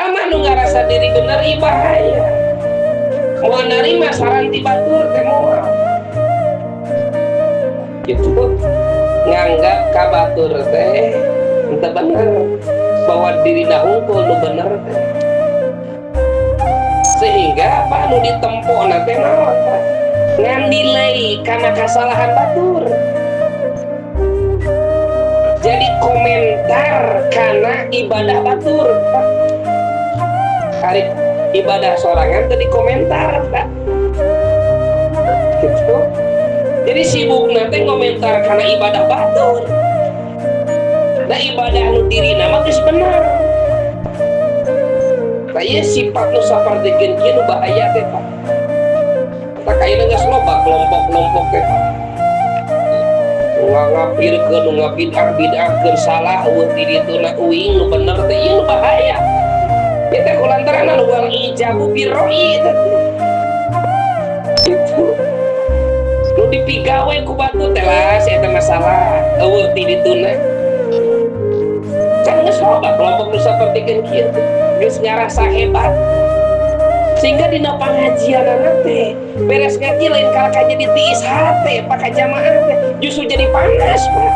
Jalma nu ngarasa diri bener ieu bahaya. Moal narima saran ti batur teh moal. Gitu. Nganggap ka batur teh henteu bener, bahwa dirina hungkul nu bener teh. Sehingga apa nu ditempo teh naon, Pak? Ngan nilai kana kasalahan batur. Jadi komentar kana ibadah batur, Pak. Ari ibadah sorangan tadi komentar, Pak. Gitu. Jadi sibuk nanti komentar kana ibadah batur. Da ibadah nu dirina mah geus bener. Tah, ieu sifat nu sapertikeun kieu nu bahaya teh, Pak. Tah, ayeuna geus loba kelompok-kelompok teh, Pak. Nu ngapirkeun, nu ngabid'ah-bid'ahkeun, salah euweuh di dituna, uing nu bener teh, ieu nu bahaya. Ieu teh kulantaran anu wal ijabu birro'yi teh. Gitu. Nu dipigawe ku batur teh lah eta masalah euweuh di dituna. Kan geus loba kelompok nu sapertikeun kieu teh. Geus ngarasa hebat. Sehingga dina pangajianana teh beres ngaji lain kalaka jadi tiis hate, Pak, ka jamaah teh justru jadi panas, Pak.